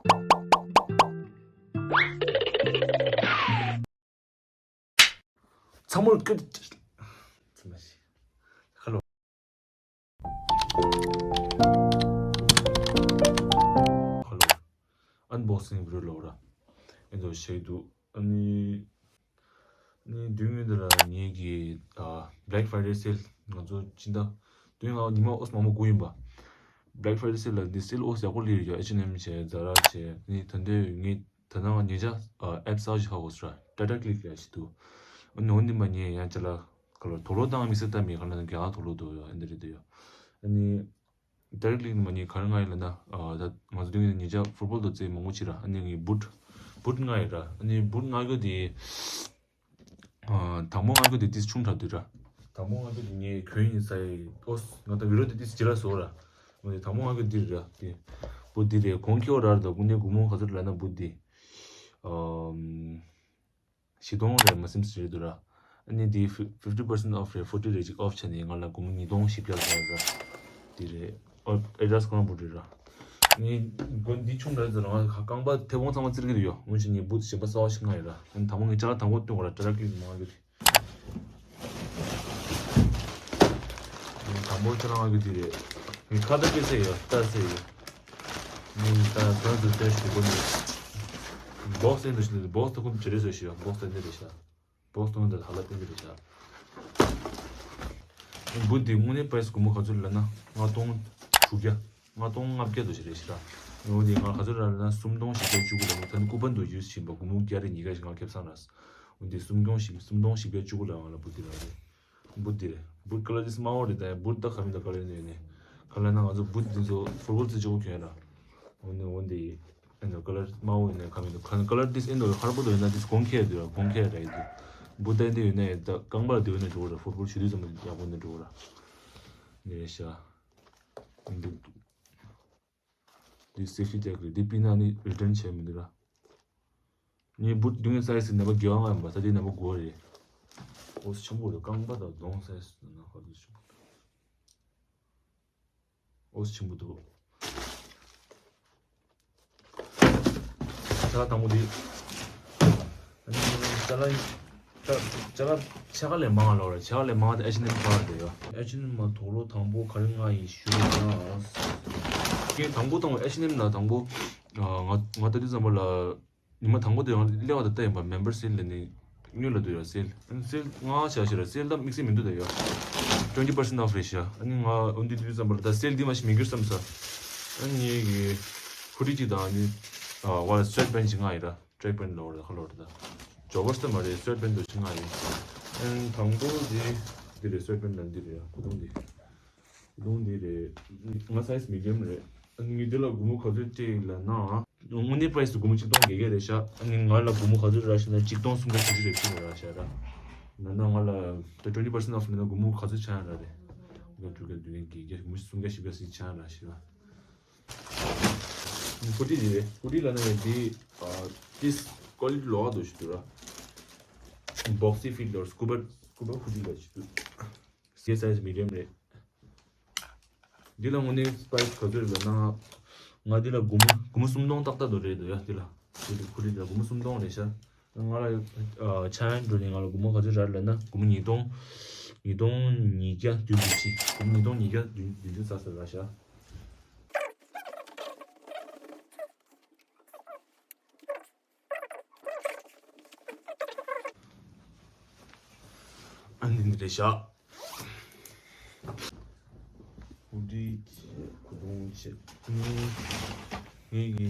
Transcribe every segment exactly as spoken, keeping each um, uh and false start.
ཚང་མར་སྐུ། ཚང་མ་ཞིག་ཧ་ལོ། ཧ་ལོ། ཨན་བོག་སིང་བི་ཌི་ཡོ་ལོ་ར། ཨེ་འདྲ་བཤད་འདུག་ཨ་ནི། ནི་དུས་ངན་འདི་ལ་ངེད་ཀྱི་ཨ་Black Friday sale ང་ཚོ་ཕྱི་ཟླ་དུས་ང་ཉི་མ་ཨོ་སི་མང་པོ་དགོས་ཡིན་པ། Black Friday sale ལ་འདི་སེལ་ཨོ་སི་ཡག་པོ་སླེབས་ཡོད། H and M བྱས། Zara བྱས། ནི་ད་ལྟའི་ངེད་ད་ནང་ཉེ་ཆར་ཨ་ཨེབ་གསར་ཞིག་ཧ་གོ་སོང་ར། Tata Click ལ་ཞིག་འདུག་ཨ་ནི་འོ་འདི་མ་ཉེ་ཡང་ཅ་ལག་ཁ་ལོ་དོ་ལོ་དང་དམིགས་བསལ་ལྟ་མེད་ཁ་ལ་ནི་རྒྱ་གར་དོ་ལོ་དོ་ཡོད། ཨ་འདི་རེད་དོ་ཡོད། ཨ་ནི། Tata Click ནི་མ་ཉེ་ག་རེ་མངགས་ཡིན་ལབ་ན། ཨ་ད་ང་ཚོ་དུས་ངན་ཉེ་ཆར་ཕུཊ་བོལ་དང་རྩེད་མང་པོ་བྱས་ར། ཨ་ནི་ངས་བུཊ་བུཊ་མངགས་ཡིན་ར། ཨ་ནི་བུཊ་མངགས་རྒྱུ་དེ་ཨ་དང་པོ་མངགས་རྒྱུ་དེ་ཏིས་ཆུང་དྲགས་འདུག་ར། དང་པོ་མངགས་རྒྱུ་དེ་ངས་གྱོན་ཡིན་ས་ཡི་ཨོ་ང་ད་བི་ཌི་ཡོ་དེ་ཏིས་ཇི་ལ་བཟོ་ར། འོ་དེ་དང་པོ་མངགས་རྒྱུ་འདི་རེད་ར། དེ་བུཊ་འདི་རེད། གོང་ཁེ་བོ་ར་རེད། དོ་དགུ་ནས་དགུ་མོ་ག་ཚོད་རེད་ལབ་ན་བུཊ་འདི་ཨམ། བཞི་སྟོང་རེད་མ་སེམས་ཟེར་འདུག་ར། ཨ་ནི་འདི་fifty percent off རེད། forty རེད་ཅིག་off བྱས་ནས་ང་ལ་སྒོར་མོ་ཉིས་སྟོང་བཞི་བརྒྱ་ཙམ་རེད་ར། འདི་རེད། ཨོ་ཨེ་ཌི་ཌ་སི་ཁོ་རང་བུཊ་རེད་ར། ངས་སྒོར་འདི་ཆུང་དྲགས་ཟེར་ར། ང་རྐང་པ་མཐེ་བོང་ཚང་མ་བཙིར་གྱི་འདུག་ཡོ། སྔོན་ཆད་ངས་བུཊ་གཞན་པ་གསར་པ་ཞིག་མངགས་ཡོད་ར། ཨ་ནི་དང་པོ་ངས་ཅ་ལག་དང་པོ་སྟོན་དགོས་ར། Tata Click མང་གི་རེད། དང་པོ་ཁྱོད་རང་ཨ་གི་དེ་རེད། ངས་ཁ་བརྡ་སྤེལ་ཚེ་ཡོད་ལྟ་ཚེ་ཡོད། ངས་ད་གང་དུ་བསྟན་ཞུ་དགོས་ནི། བོག་སི་ཨེ་འདྲ་ཞིག་ལས་བོག་སི་ད་ཁུམ་ཇེ་རེ་བཟོས་ཤི་ཡོད། བོག་སི་ད་འདི་རེད་ཤག་བོག་སི་ད་འདི་ཧ་ལ་ཏན་འདི་རེད་ཤག་བུཊ་འདི་དངོས་གནས་པ་རའི་སི་སྒོར་མོ་ག་ཚོད་ལབ་ན་ལྔ་སྟོང་དྲུག་བརྒྱ། ལྔ་སྟོང་ལྔ་བརྒྱ་དུ་ཞིག་རེད་ཤི་ར། འོ་འདི་ང་ག་ཚོད་ར་ལབ་ན་སུམ་སྟོང་བཞི་བརྒྱ་བཅུ་དགུ་ལ་ད་ནི་ཀུ་པན་དུ་ཡུས་བྱིན་པ་སྒོར་མོ་བརྒྱ་རེ་ཉིས་བརྒྱ་ཞིག་ང་ཁེབས་སང་ར། འོ་འདི་སུམ་སྟོང་བཞི་སུམ་སྟོང་བཞི་བརྒྱ་བཅུ་དགུ་ལ་ང་ལ་བུཊ་འདི་ར་རེད། བུཊ་འདི་རེད། བུཊ་ཁ་ལར་འདི་དམར་པོ་རེད། ད་བུཊ་ད་ག་མི་ད་ཁ་ལར་འདི་ཡོད་ནས། ཁ་ལར་ན་ང་ཚོ་བུཊ་འདི་ཚོ་ཕུཊ་བོལ་རྩེ་གཅིག་པོ་གྱོན་ར། འོ་ནི་འོ་འདི་ཨེ་འདྲ་ཁ་ལར་དམར་པོ་ཡོད་ནས་ག་མི་འདུག་ཁ་ཁ་ལར་འདི་ཨེ་འདྲ་ཧར་པོ་དུ་ཡོད་ན་འདི་གོང་ཁེ་འདུག་ར། གོང་ཁེ་ར་ཡིན་འདུག་བུཊ་ད་འདི་ཡོད་ནས་ད་རྐང་པ་འདི་ཡོད་ནས་འགྲོ་ར། ཕུཊ་བོལ་ཆུ་དུས་ཙམ་ཡག་པོ་ནས་འགྲོ་ར། འདི་རེད་ཤག་འདི་འདུག་འདི་སེ་ཕི་ཊེག་རེད། འདི་པི་ན་ནི་རི་ཊན་བྱས་མི་འདུག་ར། ངའི་བུཊ་འདི་ངའི་སའི་ཛི་ནམ་པར་བརྒྱད་པ་ལྔ་ཡིན་པ། ད་འདི་ནམ་པར་དགུ་པ་རེད། ཨོ་སི་ཆེན་པོ་རེད། རྐང་པ་དང་གདོང་སའི་ཛི་ན་ཧ་ལུ་ཆེན་པོ་འདུག་ཨོ་སི་ཆེན་པོ་འདུག་ཅ་ལག་དང་པོ་འདི། ཨ་ནི་ཅ་ལག་ཅ་ཅ་ལག་ཕྱེད་ཀ་ལས་མང་བ་ལོག་རེད། ཕྱེད་ཀ་ལས་མང་བ་དེ་ཨེཆ་ཨེན་ཨེམ་ཁ་བར་དེ་ཡོད། ཨེཆ་ཨེན་ཨེམ་མ་དོག་ལོ་དང་པོ་ག་རེ་མངགས་ཡིན་ཞུ་ན། ངས་དང་པོ་དང་པོ་ཨེཆ་ཨེན་ཨེམ་ལ་དང་པོ་ང་ང་ད་དུས་ཙམ་པ་ལ། ཉི་མ་དང་པོ་དེ་ཡང་སླེབས་པ་དང་ལྟ་ཡིན་པ། མེམ་བར་སེལ་ལ་ནི་སྔོན་ལ་འདུག་ཡ་སེལ། ཨ་ནི་སེལ་ང་བྱ་ཞེས་ར་སེལ་ད་དམིགས་བསལ་མི་འདུག་ད་ཡ། twenty percent off རེད་ཤག་ཨ་ནི་ང་འོ་འདི་དུས་ཙམ་པར་ད་སེལ་འདི་མ་ཞིག་མི་འགྱུར་བསམ་ས། ཨ་ནི་ངེད་ཀྱི་ཧུ་ཌི་གཅིག་དང་ཨ་ནི་ཨ་བ་སུ་ཝེ་ཊི་པེན་ཞིག་མངགས་ཡིན་ར། ཊེག་པེན་ལོ་ར་ཁ་ལོ་ར་ད། ཇོ་གར་ས་མ་རེད། སུ་ཝེ་ཊི་པེན་དུ་ཞིག་མངགས་ཡིན། ཨ་ནི་དང་པོ་འདི་འདི་རེད། སུ་ཝེ་ཊི་པེན་ལ་འདི་རེད། ཁུ་ཏུང་འདི། ལུང་འདི་རེད། ང་སའི་ཛི་མི་ཌི་ཡམ་རེད། ཨ་ནི་ངས་འདི་ལ་སྒོར་མོ་ག་ཚོད་སྤྲད་ཡིན་ལབ་ན། དངོས་གནས་པ་རའི་སི་སྒོར་མོ་གཅིག་སྟོང་བརྒྱད་བརྒྱ་རེད་ཤག་ཨ་ནི་ང་ལ་སྒོར་མོ་ག་ཚོད་རག་ཤག་ན་གཅིག་སྟོང་སུམ་བརྒྱ་དྲུག་ཅུ་རེ་བཅུ་རག་ཤག་ར། ན་ན་ང་ལ་ད་twenty percent off ལབ་ན་སྒོར་མོ་ག་ཚོད་ཆག་ཡང་རག་རེད། དགུ་བརྒྱ་དྲུག་བརྒྱ་བདུན་བརྒྱ་བརྒྱད་བརྒྱ་སྒོར་མོ་སུམ་བརྒྱ་བཞི་བརྒྱ་ཞིག་ཆག་ཡང་རག་ཤག་ར། ཧུ་ཌི་འདི་རེད། ཧུ་ཌི་ལབ་ན་ཡང་འདི་ཨ་ཏིས་ཀོ་ལི་ཊི་ལོག་འདུག་ཞུ་དུས་ར། བོག་སི་ཕིཊ་ལོར་སྐུ་པར་སྐུ་པར་ཧུ་ཌི་ལ་ཞུ་དུས། སའི་ཛི་མི་ཌི་ཡམ་རེད། འདི་ལ་དངོས་གནས་པ་རའི་སི་ག་ཚོད་རེད་ལབ་ན། ང་འདི་ལ་སྒོར་མོ་སྒོར་མོ་སུམ་སྟོང་ཏག་ཏག་འདུག་རེད་འདུག་ཡ། འདི་ལ་འདི་ལ་ཁུ་ཌི་འདི་ལ་སྒོར་མོ་སུམ་སྟོང་རེད་ཤག་ང་ལ་ཨ་ཆ་ཡན་འགྲོ་ནས་ང་ལ་སྒོར་མོ་ག་ཚོད་རག་ལབ་ན་སྒོར་མོ་ཉིས་སྟོང་ཉིས་སྟོང་ཉིས་བརྒྱ་བདུན་ཅུ་ཅིག་སྒོར་མོ་ཉིས་སྟོང་ཉིས་བརྒྱ་བདུན་བདུན་ཅུ་རྩ་གསུམ་རག་ཤག་ཨ་ནི་འདི་རེད་ཤག་ཧུ་ཌི་ཆེ་ཁུ་ཏུང་ཆེ། ངས་ངས་ཀྱི་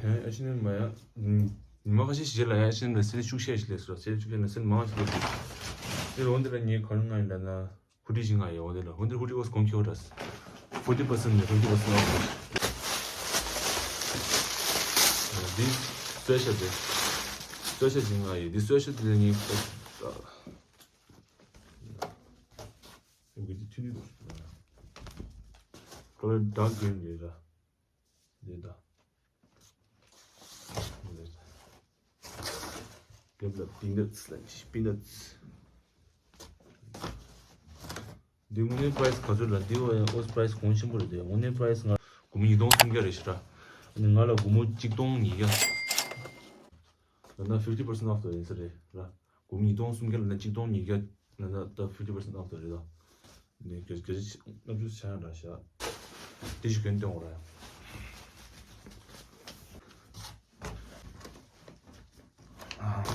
ཧེ་ཨ་ཤི་ནི་མ་ཡ། ཉི་མ་ཁ་ཤས་ཤིག་རྗེས་ལ་ཡ་ཨ་ཤི་ནི་ལ་སེལ་ཤུགས་ཆེ་ཞིག་སླེབས་སོང་། སེལ་ཤུགས་ཆེ་ལ་སེལ་མང་ཞིག་སླེབས་སོང་། དེ་འོན་ཏེ་ལ་ངས་ག་རེ་མངགས་ཡིན་ལབ་ན། ཧུ་ཌི་ཞིག་མངགས་ཡོད། འོ་དེ་ལ་ཧུ་ཌི་ཧུ་ཌི་ཨོ་སི་གོང་ཁྱོད་ར། forty percent ནས་twenty percent off། འདི་སུ་ཝེ་ཤར་ཊི་རེད། སུ་ཝེ་ཤར་ཊི་ཞིག་མངགས་ཡོད། འདི་སུ་ཝེ་ཤར་ཊི་དེ་ནི་འོ་གི་འདི་ཐུན་ཏུ་ཀ་ལར་ཌརྐ་གི་རིན་རེད་ར། འདི་ད། འདི་ད། དེབ་ལ་པི་ནཊ་སི་ལབ་ཀྱི་པི་ནཊ་སི། འདི་དངོས་གནས་པ་རའི་སི་ག་ཚོད་ལ། འདི་ཨོ་ཡང་ཨོ་སི་པ་རའི་སི་གོང་ཆེན་པོ་རེད་དེ། དངོས་གནས་པ་རའི་སི་ང་སྒོར་མོ་ཉིས་སྟོང་སུམ་བརྒྱ་རེད་ཤག་ར། ནི་ང་ལ་སྒོར་མོ་གཅིག་སྟོང་ཉིས་བརྒྱ། ད་ལྟ་fifty percent off དུ་ཡིན་ས་རེད་ར། སྒོར་མོ་ཉིས་སྟོང་སུམ་བརྒྱ་ལ་ན་གཅིག་སྟོང་ཉིས་བརྒྱ་ལ་ན་ད་fifty percent off དུ་རེད་ད། ནི་ག་ག་ལྔ་བཅུ་ཆ་ཡང་འདྲ་ཤག་དེ་ཞིག་གོན་སྟོན་འོ་ར་ཡང་།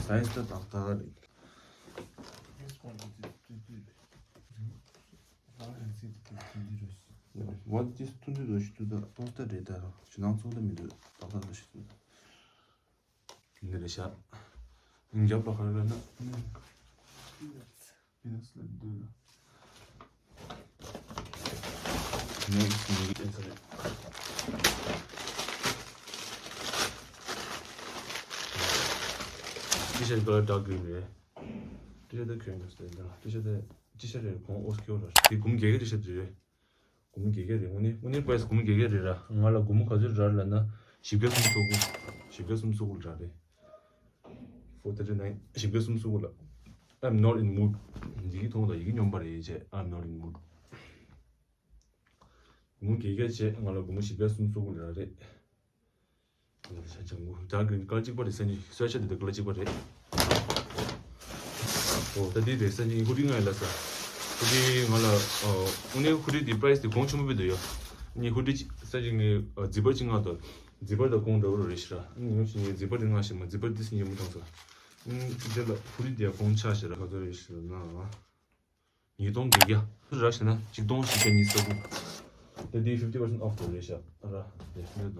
science ད་ཏག་ཏག་རེད། What this twenty dollars to the poster data? ཞུ་ནང་ཚོགས་ད་མི་འདུག་ཏག་ཏག་ཏག་ཞིག་འདི་རེད་ཤག་རྒྱབ་ལ་ག་རེ་ལབ་ན། Peanuts ལབ་འདུག་ལ། Next ནི་ཨེ་ཚ་རེད། T-shirt color dark green རེད། T-shirt དེ་གྱོན་དགོས་ཟེར་འདི་ལ། T-shirt དེ་T-shirt རེད། གོང་ཨོ་སྐྱོ་ར། དེ་གུམ་རྒྱལ་ཁའི་T-shirt རེད། གུམ་རྒྱལ་ཁའི་རེད། དངོས་གནས་དངོས་གནས་པའི་གུམ་རྒྱལ་ཁའི་རེད་ར། ང་ལ་གུམ་ག་ཚོད་རག་ལབ་ན། བཞི་བརྒྱ་སུམ་ཅུ་སོ་དགུ། བཞི་བརྒྱ་སུམ་ཅུ་སོ་དགུ་རག་རེད། Four thirty nine བཞི་བརྒྱ་སུམ་ཅུ་སོ་དགུ་ལ། I'm not in mood. འདི་གི་མཐོང་དང་ཡི་གེ་སྙོམས་པ་རེད་ཅེས། I'm not in mood. གུམ་རྒྱལ་ཁའི་ཆེད་ང་ལ་གུམ་བཞི་བརྒྱ་སུམ་ཅུ་སོ་དགུ་རག་རེད། ད་གི་ཀ་གཅིག་པ་རེད། སང་ཉིན་སོ་ཆ་དེ་དང་ཀ་གཅིག་པ་རེད། ཨོ་ད་དེ་རེད། སང་ཉིན་ཧུ་ཌི་ང་ཡི་ལ་ས། ཧུ་ཌི་ང་ལ་ཨོ་དངོས་གནས་ཧུ་ཌི་དེ་པ་རའི་སི་དེ་གོང་ཆེན་པོ་བི་འདུག་ཡ། ནི་ཧུ་ཌི་སང་ཉིན་ངའི་ཛི་པར་གཅིག་མངགས་འདུག་ཛི་པར་དང་གོང་འདྲ་བོ་རེད་ཤི་ར། ནི་ཡོང་ཞིག་ངའི་ཛི་པར་དེ་མངགས་ཤི་མ། ཛི་པར་དེ་སང་ཉིན་མུ་ཐང་ས། དེ་ལ་ཧུ་ཌི་དེ་གོང་ཆ་ཤི་ར། ག་ཚོད་རེད་ཤི་ན། ཉིས་སྟོང་བརྒྱད་བརྒྱ་རག་ཤག་ན་གཅིག་སྟོང་བཞི་བརྒྱ་ཉི་ཤུ་རྩ་དགུ། ད་འདི་fifty percent off དུ་རེད་ཤག་ར། འདི་ནི་ད་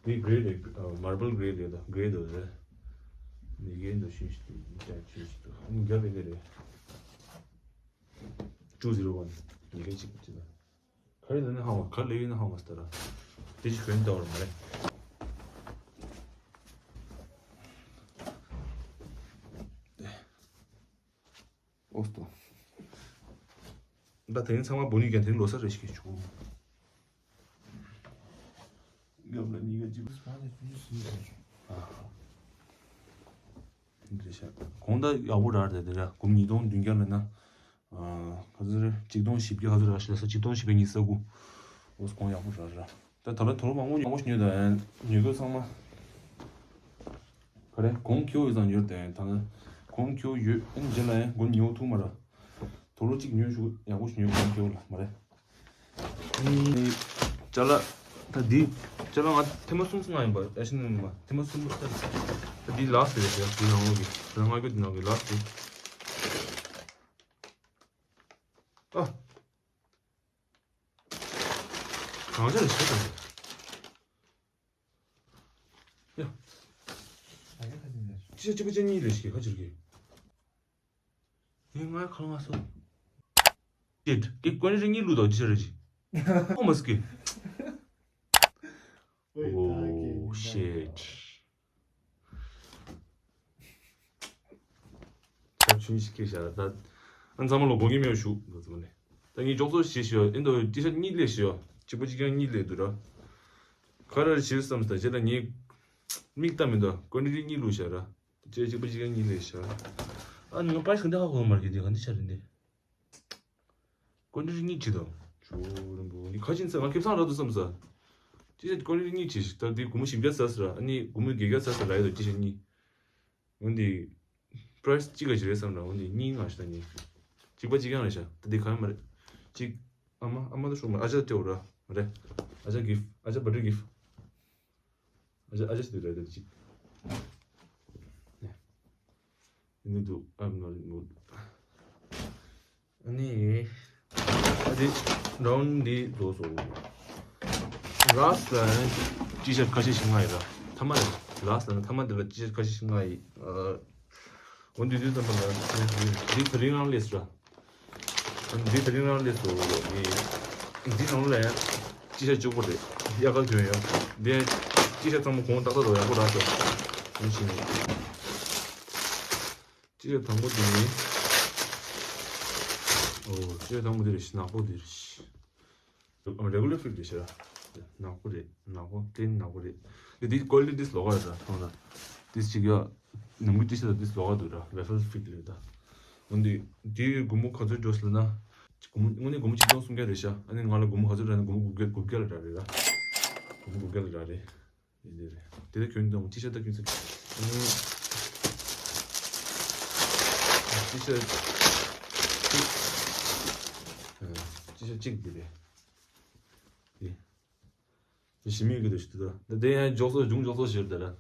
འདི་grey རེད། marble grey རེད། ད་grey དུ་རེད། འདི་གའི་འདུ་ཤིན་ཤི་དུ་འདི་ཅག་ཆུ་ཤི་དུ་འདི་རྒྱབ་ཡིན་ནི་རེད། two zero one འདི་གའི་གཅིག་ཅི་ད། ག་རེ་ལ་ནི་ཧང་བ་ག་ལེ་ཡིན་ན་ཧང་བ་སྟ་ར། འདི་ཅི་གོན་ད་བར་མ་རེད། ཨོ་སྟོ། ད་དེ་རིང་ཚང་མ་བོ་ནི་ཀྱང་དེ་རིང་ལོ་གསར་རེ་ཞིག་བྱུང་། རྒྱབ་ལ་གཉིས་ཀ་གཅིག་པ་སྤང་ནས་ཐུན་ཞིག་ཟིན་ཡོད་རེད། འདི་ཤ་གོང་ད་ཡག་པོ་རག་རེད། དེ་ར་གུམ་ཉིས་སྟོང་བདུན་བརྒྱ་ལ་ན། ག་ཚོད་རེད། གཅིག་སྟོང་བཞི་བརྒྱ་ག་ཚོད་རག་ཤི་ལ་ས། གཅིག་སྟོང་བཞི་བརྒྱ་ཉི་ཤུ་རྩ་དགུ། ཨོ་གོང་ཡག་པོ་རག་ར། ད་ད་ལ་དོ་རུ་མང་པོ་ཉོ་མོ་ཞིག་ཉོས་ད་ཡང་ཉོས་གོ་ཚང་མ། ག་རེ་གོང་ཁྱེའུ་ཡོད་ཙང་ཡོད་དེ་ད་ནི་གོང་ཁྱེའུ་ཡོད། ཨེ་རྗེས་ལ་ཡང་སྒོ་ཉོ་ཐུབ་མ་ར། དོ་ལོ་གཅིག་ཉོས་ཞུ་ཡག་པོ་ཞིག་ཉོས་གོང་ཁྱེའུ་ལ་མ་རེད། ཨེ་ཅ་ལག་ད་འདི་ཅ་ལག་ང་ཐེངས་མ་གསུམ་གསུམ་ཡིན་པ་ཨེ་ཤི་ནི་མ་ཐེངས་མ་གསུམ་ད་ད་འདི་ལགས་ཟེར་རེད་ཟེར་འདི་ནང་ལོགས་ཀྱི་རང་ང་གི་འདི་ནང་གི་ལགས་ཟེར། ཨ། གང་ཅི་ལ་ཆེ་དང་། ཡ། ཅི་ཅི་པ་ཅི་གཉིས་ལས་ཤིག་ཁ་ཅིག་གི། ངས་ང་ཁ་ང་སོ། ཤིཊ། ཀི་ཀོན་རི་གཉིས་ལུས་དང་ཅི་ཆ་རེ་ཅི། ཨོ་མ་སི་ཀི། Oh shit. ད་ཆུན་ཞིག་སྐྱེས་བཞག་ད། ཨ་ཚང་མ་ལོ་དགོངས་ཀྱི་མེད་ཞུ་འདུག་ཚང་མ་ནས། ད་ངས་ཅོག་ཙོ་ཞིག་ཞུ་ཨིན་དོ་ཏི་ཤ་གཉིས་ལས་ཞུ་གཅིག་པ་གཅིག་རྐྱང་གཉིས་ལས་འདུག་ར། ག་རེ་ཞིག་བསམ་སྟ་རྗེས་ལ་ངས་མིག་ལྟ་མི་འདུག་ཀོན་ཊི་ཊི་གཉིས་ལུས་བཞག་ར། ཅེ་གཅིག་པ་གཅིག་རྐྱང་གཉིས་ལས་ཞུ། ཨ་ནི་ང་པར་ཞིག་འདི་ཧ་གོ་མར་གི་འདི་ག་འདི་ཆ་རེད་འདི། ཀོན་ཊི་ཊི་གཉིས་བྱེད་དང་། ཇོ་རིན་པོ་འདི་ཁ་ཆེན་ཚ་ང་ཁེབས་སང་རག་འདུག་བསམ་ས། ཅི་ཟེར་ཀོན་ཊི་ཊི་གཉིས་བྱེད་ཞིག་ད་འདི་སྒོར་མོ་བཞི་བརྒྱ་ཟ་ཟེར་ར། ཨ་ནི་སྒོར་མོ་བརྒྱད་བརྒྱ་ཟ་ཟེར་ར་ཡོད་དོ་ཅི་ཤ་གཉིས། འོན་ཏེ། པ་རའི་སི་གཅིག་ག་ཞིག་རེད་བསམ་ར། འོན་ཏེ་གཉིས་ང་ཞིག་ད་གཉིས། གཅིག་པ་གཅིག་རྐྱང་རེད་ཤག་ད་འདི་གང་ཡང་མ་རེད། གཅིག་ཨ་མ་ཨ་མ་ད་ཤོག་མ་ཨ་ཅག་སྤྲད་འོ་ར་མ་རེད། ཨ་ཅག་གིབ་ཨ་ཅག་བར་ཐི་ཌེ་གིབ། ཨ་ཅག་ཨ་ཅག་ཞིག་འདུག་ར་ད་གཅིག་ནི་འདུག I'm not in mood. ཨ་ནི། ཨ་དེ་རའུན་ཌི་འདི་རྫོགས་སོང་། ལཱསི་ལ་ཡང་ཅི་ཤ་ཁ་ཤས་ཤིག་མངགས་ཡིན་ར། ཐ་མ་རེད། ལཱསི་ལ་ཐ་མ་འདི་ལ་ཅི་ཤ་ཁ་ཤས་ཤིག་མངགས་ཡིན། འོ་འདི་དུས་ཙམ་པ་ལ་འདི་དེ་རིང་རང་སླེབས་སོང་། འདི་དེ་རིང་རང་སླེབས་སོང་། འདི་འདི་ནང་ལ་ཡང་ཅི་ཤ་གཅིག་པོ་རེད། དབྱར་ཁ་གྱོན་ཡོད། འདི་ཅི་ཤ་ཚང་མ་གོང་ཏག་ཏག་རེད། ཡག་པོ་རག་སོང་། འོ་ཤི་ནས། ཅི་ཡ་དང་པོ་དེ་ནི། ཨོ་ཅི་ཡ་དང་པོ་དེ་རེད་ཤི། ནག་པོ་དེ་རེད་ཤི། རེ་གུ་ལར་ཕིཊ་རེད་ཤི་ར། ནག་པོ་རེད། ནག་པོ་ཀླིན་ནག་པོ་རེད། དེ་དེ་ཀོ་ལི་ཊི་དེ་ལོགས་ཀ་རེད་ད་མཐོང་ད། དེ་ཅིག་ཡ། ནམ་གི་ཏི་ཤ་ད་དེ་ལོགས་ཀ་འདུག་ར། རེ་གུ་ལར་ཕིཊ་རེད་ད། འོན་ཏེ་དེ་སྒོར་མོ་ག་ཚོད་འགྲོ་སོང་ལབ་ན། སྒོར་མོ་དངོས་གནས་སྒོར་མོ་ཆིག་སྟོང་སུམ་བརྒྱ་རེད་ཤག་ཨ་ནི་ང་ལ་སྒོར་མོ་ག་ཚོད་རག་ན་སྒོར་མོ་དགུ་བརྒྱ་དགུ་བརྒྱ་ལ་རག་རེད་ར། གུ་གལ་ར་རེད། འདི་རེད། དེ་ལ་གྱོན་དང་ཊི་ཤར་ཊི་གྱོན་ས། ཊི་ཤར་ཊི་ཤར་གཅིག་འདི་རེད། འདི། འདི་ཞི་མི་གི་འདུག་ཞུ་དུ། འདི་ཡང་འཇོག་སོ་འཇུང་འཇོག་སོ་ཞིག་རེད་ད་ར།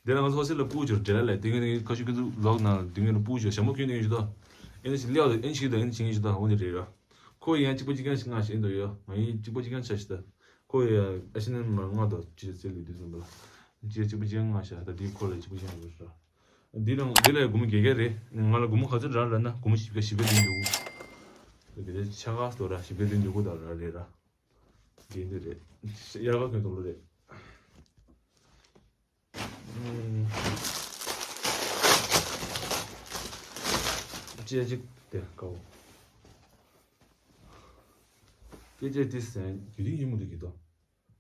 འདི་ལ་ང་ཚོ་སི་ལ་སྤུ་ཅིག་འབྲེལ་ལ་དེ་གི་ཁ་ཤུ་ཁི་ཚུ་ལོག་ན་དེ་གི་ལ་སྤུ་ཅིག་ཞྭ་མོ་གྱོན་དེ་གི་ཞུ་དུ། ཨེ་ནི་ཞིག་ལེའོ་ཨེ་ནི་ཞིག་དུ་ཨེ་ནི་ཞིག་ཞུ་དུ་འོ་འདི་རེད་ར། ཁོ་ཡང་གཅིག་པ་གཅིག་རྐྱང་ཞིག་ང་ཞིག་ཨེ་འདུག་ཡོ། ང་ཡིན་གཅིག་པ་གཅིག་རྐྱང་ཆ་ཞིག་དུ། ཁོ་ཡང་ཨེ་ཤི་ནན་མ་ང་དུ་ཅི་ཟེར་ལི་དུས་སུ་འདུག་ལ། ཅི་གཅིག་པ་གཅིག་རྐྱང་ང་ཞིག་ད་དེ་ཁོ་ལ་གཅིག་པ་གཅིག་རྐྱང་ཡོད་ར། འདི་ལ་འདི་ལ་སྒོར་མོ་བརྒྱད་བརྒྱ་རེད། ང་ལ་སྒོར་མོ་ག་ཚོད་རག་ལབ་ན་སྒོར་མོ་བཞི་བརྒྱ་བཞི་བརྒྱ་ལྡན་འདུག་དེ་ཆ་ག་སྟོ་ར་བཞི་བརྒྱ་ལྡན་འདུག་གོ་ད་ར་རེད་ར། དེ་འདི་རེད། དབྱར་ཁ་གྱོན་དོ་ལོ་རེད། ཅི་ཅིག་དེ་ཀའོ། སྐད་ཆ་དེ་ཟེར་རྒྱུ་དེ་ཡིན་མོ་འདུག་གི་དོ།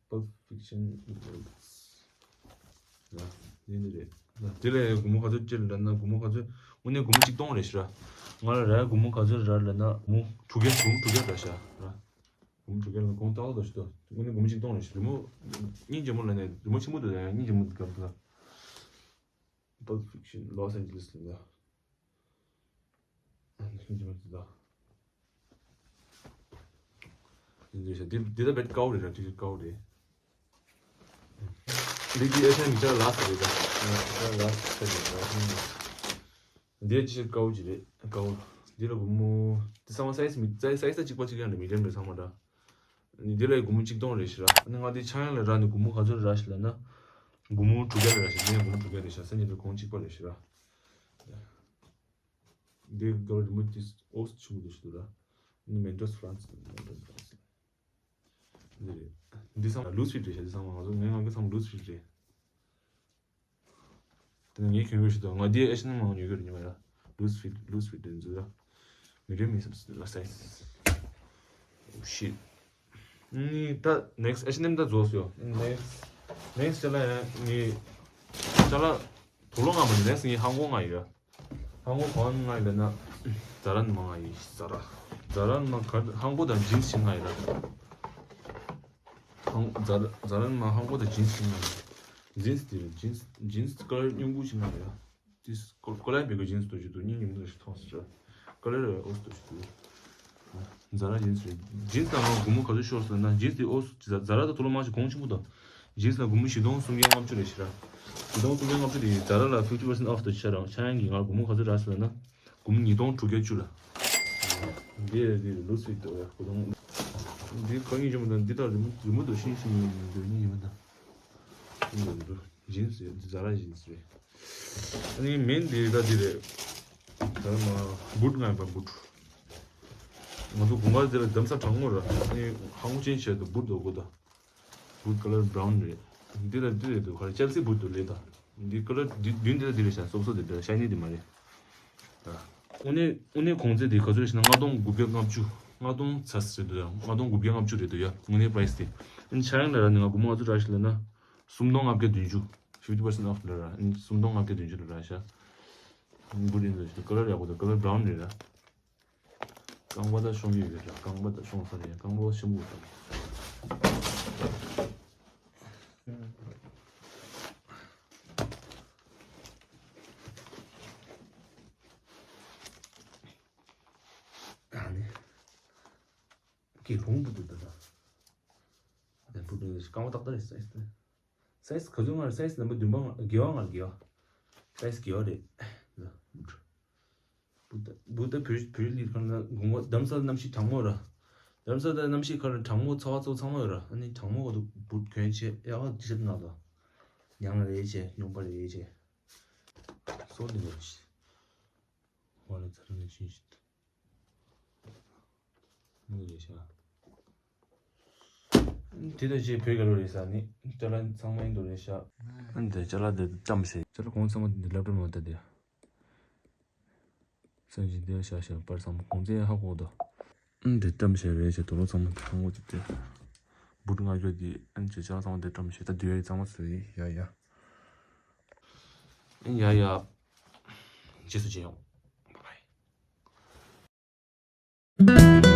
Pulp Fiction། ཡིན་ནི་རེད། དེ་ལས་སྒོར་མོ་ག་ཚོད་སྤྲད་ལབ་ན་སྒོར་མོ་ག་ཚོད། དངོས་གནས་སྒོར་མོ་གཅིག་སྟོང་རེད་ཤི་ར། ང་ལ་ར་སྒོར་མོ་ག་ཚོད་རག་ལབ་ན་སྒོར་མོ་དྲུག་བརྒྱ་སྒོར་མོ་དྲུག་བརྒྱ་རག་ཤག་ར། སྒོར་མོ་དྲུག་བརྒྱ་ལ་གོང་ཏག་ཏག་ཞིག་འདུག་དངོས་གནས་སྒོར་མོ་གཅིག་སྟོང་རེད་ཤི། རི་མོ་སྙིང་རྗེ་མོ་ལབ་ནས་རི་མོ་ཆེན་པོ་འདུག་ཡ། སྙིང་རྗེ་མོ་འདུག་ག་འདུག Pulp Fiction Los Angeles ལ་འདུག་སྙིང་རྗེ་མོ་འདུག་འདི་འདི་ད་བེད་ཀའོ་རེད་ར། ཏི་ཤར་ཊི་ཀའོ་རེད། འདི་ཅི་ཨེ་ཤ་ཡ་མི་ཆ་ལ་སི་རེད་ད། ལ་སི་རེད་ད། འདི་ཅི་ཤར་ཀའོ་ཅི་རེད་ཀའོ། འདི་ལ་སྒོར་མོ་འདི་ཚང་མ་སའི་ཛི་མི་སའི་སའི་ཛི་ད་གཅིག་པ་གཅིག་རྐྱང་རེད། མི་ཌི་ཡམ་རེད་ཚང་མ་འདྲ། འདི་ལ་སྒོར་མོ་གཅིག་སྟོང་རེད་ཤི་ར། ཨ་ནི་ང་འདི་ཆ་ཡང་ལ་རག་ནི་སྒོར་མོ་ག་ཚོད་རག་ཤི་ལབ་ན། སྒོར་མོ་དྲུག་བརྒྱ་ལ་རག་ཤི། འདི་ཡང་སྒོར་མོ་དྲུག་བརྒྱ་རེད་ཤག་སེམས་ཉིད་དུ་གོང་གཅིག་པ་རེད་ཤི་ར། འདི་ག་རེ་མོ་ཏིས་ཨོ་སི་ཆུ་མོ་དུ་ཤི་དུ་ར། ནི་མེན་ཏོས་ཧྥ་རན་སི། མེན་ཏོས་ཧྥ་རན་སི། འདི་རེད། འདི་ཚང་ལུས་ཕིད་རེད་ཤག་འདི་ཚང་མ་ང་ཚོ་ངའི་ང་གི་ཚང་ལུས་ཕིད་རེད། དེ་ནས་ངས་གྱོན་གྱོན་ཞིག་དང་ང་འདི་ཨེ་ཤ་ནང་མང་ཉོ་གི་རེད་ཉོ་མ་ཡ། ལུས་ཕིད་ལུས་ཕིད་དེ་འཛུལ་ཡ། མི་རེ་མི་སམ་སི་ལ་སའི་ཛི། Oh shit. ནི་ད་ནེག་སི་ཊི་ཨེ་ཤ་ནེམ་ད་རྫོགས་སོ། ནེག་སི་ཊི་ནེག་སི་ཊི་ཅ་ལག་ཡ་ནི་ཅ་ལག་དུག་ལོག་ང་མ་ནི་ནེག་སི་ཊི་ངའི་ཧང་གོ་ང་ཡོད། ཧང་གོ་གང་ང་ཡོད་ན་ཛ་ར་ནི་མ་ང་ཡི་ཛ་ར། ཛ་ར་ནི་མ་ག་ཧང་གོ་དང་ཇིན་སི་ཆིན་ང་ཡོད་ར། ཧང་ཛ་ར་ཛ་ར་ནི་མ་ཧང་གོ་དང་ཇིན་སི་ཆིན་ང་ཡོད། ཇིན་སི་དེ་ཇིན་སི་ཇིན་སི་ཀ་ལར་སྙོམས་ཀུ་ཆིན་ང་ཡོད། དེ་ཀོ་ཀོ་ལའི་བེ་གོ་ཇིན་སི་དོ་ཅི་དུ་གཉིས་ཉིན་དུ་ཞིག་མཐོང་སི་ཀོ་ལའི་རེ་ཨོ་སི་དོ་ཅི་དུ་ཛ་ར་ཇིན་སི་རེད། ཇིན་སི་དང་ང་སྒོར་མོ་ག་ཚོད་ཤོར་སོང་ན་ཇིན་སི་དེ་ཨོ་སི་ཛ་ར་དང་དུ་ལོ་མང་ཞིག་གོང་ཆེན་པོ་དང་། ཇིན་སི་ལ་སྒོར་མོ་བཞི་སྟོང་སུམ་བརྒྱ་ལྔ་བཅུ་རེད་ཤི་ར། བཞི་སྟོང་སུམ་བརྒྱ་ལྔ་བཅུ་དེ་ཛ་ར་ལ་ཕིབ་ཊི་པར་སེན་ཊི་ཨོཕ་དུ་ཆ་རང་ཆ་ཡང་གི་ང་སྒོར་མོ་ག་ཚོད་རག་སོང་ན་སྒོར་མོ་ཉིས་སྟོང་དྲུག་བརྒྱ་བཅུ་ལ། འདི་རེད་འདི་རེད་ལུས་སི་དོ་ཡ་སྒོར་སྟོང་། འདི་ག་ཉིན་ཇི་མོ་དང་འདི་དག་རི་མོ་རི་མོ་དོ་ཤིང་ཤིང་ཡོད་ནི་འདོད་ཉིན་ཇི་མོ་དང་། འདི་འདུག་ཇིན་སི་ཛ་ར་ཇིན་སི་རེད། ཨ་ནི་མིན་འདི་ད་འདི་རེད། ད་མ་བུད་ང་ཡོད་པ་བུད། ང་ཚོ་དགུན་ཁ་འདི་ལ་འདམ་ས་གྲང་མོ་ར་ཨ་ནི་ཧང་གོ་ཅན་བྱས་འདུག་བུད་འདུག་གོ་ད། བུད་ཀ་ལར་བྷ་རའུན་རེད། འདི་ལ་འདི་རེད་འདུག་ག་རེ་ཅལ་སི་བུད་འདུག་ལེ་ད། འདི་ཀ་ལར་འདི་བདུན་འདི་ལ་འདི་རེད་ཤག་སོབ་སོབ་འདི་འདྲ་ཤ་ནི་འདི་མ་རེད། དངོས་གནས་དངོས་གནས་གོང་ཚད་འདི་ག་ཚོད་རེད་ཤག་ན་ལྔ་སྟོང་དགུ་བརྒྱ་ལྔ་བཅུ། ལྔ་སྟོང་ཚ་རེད་འདུག་ཡ། ལྔ་སྟོང་དགུ་བརྒྱ་ལྔ་བཅུ་རེད་འདུག་ཡ། དངོས་གནས་པ་རའི་སི་དེ། ཨ་ནི་ཆ་ཡང་ལ་ར་ནི་ང་སྒོར་མོ་ང་ཚོ་རག་ཤི་ལབ་ན། སུམ་སྟོང་ལྔ་བརྒྱ་བདུན་ཅུ། ཕིབ་ཊི་པར་སེན་ཊི་ཨོཕ་ལ་ར། ཨ་ནི་སུམ་སྟོང་ལྔ་བརྒྱ་བདུན་ཅུ་ལ་རག་ཤག་བུད་ཡིན་འདུག་ཤི་ཀ་ལར་ཡག་པོ་འདུག་ཀ་ལར་བྷ་རའུན་རེད་ར། རྐང་པ་ད་ཤོང་གི་ཡོད་རེད་ལ་རྐང་པ་ད་ཤོང་ས་རེད་རྐང་པ་ཆེན་པོ་རེད། ཨ་ནི། ཀི་ལུང་བུ་དུ་དུ་ད། ཨ་ནི་བུ་དུ་རྐང་པ་ཏག་ཏག་རེད་སའི་ཛི་དེ། སའི་ཛི་ག་ཚོད་ང་རེད་སའི་ཛི་ནམ་པ་བདུན་པ་ང་དགེ་བ་ང་དགེ་བ། སའི་ཛི་དགེ་བ་རེད། ལ་བུ་དུ། བུ་ད་བུ་བུ་ལི་ཁང་ལ་དགུང་བ་འདམ་ས་གནམ་གཤིས་གྲང་མོ་ར། འདམ་ས་ད་གནམ་གཤིས་ཁ་ལ་གྲང་མོ་ཚ་བ་ཚོ་ཚང་མ་ཡོད་ར་ཨ་ནི་གྲང་མོ་ག་དུ་བུ་གྱོན་བྱས་ཡག་ག་ཅི་ཤེས་ན་ལ། ཉང་རེད་བྱས་ཉོང་པ་རེད་བྱས། སོ་འདི་ནས་ཤི། ཧོ་ལ་ཚ་ར་ནས་ཤི་ཤི། འདི་རེད་ཤག་དེ་ད་ཅི་བོད་ག་ལོ་རེད་ས་ནི་ཅ་ལག་ཚང་མ་ཡིན་འདུག་རེད་ཤག་ཨ་འདི་ཅ་ལག་འདི་བཀྲམ་ཟེར། ཅ་ལག་གོང་ཚང་མ་འདི་ལབ་རེད་མ་ད་འདི། སང་ཞིག་འདི་ཤག་ཤག་པར་ཚང་མ་གོང་ཚད་ཧ་གོ་ད། ཨ་འདི་བཀྲམ་ཟེར་རེད་ཤག་དོ་ལོ་ཚང་མ་ཧ་གོ་ཅིག་དེ། བུ་ང་གྱོད་འདི་ཨ་ཅི་ཅ་ལག་ཚང་མ་འདི་བཀྲམ་ཟེར་ད་འདི་ཡ་ཚང་མ་ཟེར་ཡ་ཡ། ཡ་ཡ། རྗེས་སུ་མཇལ་ཡོང་། Bye bye.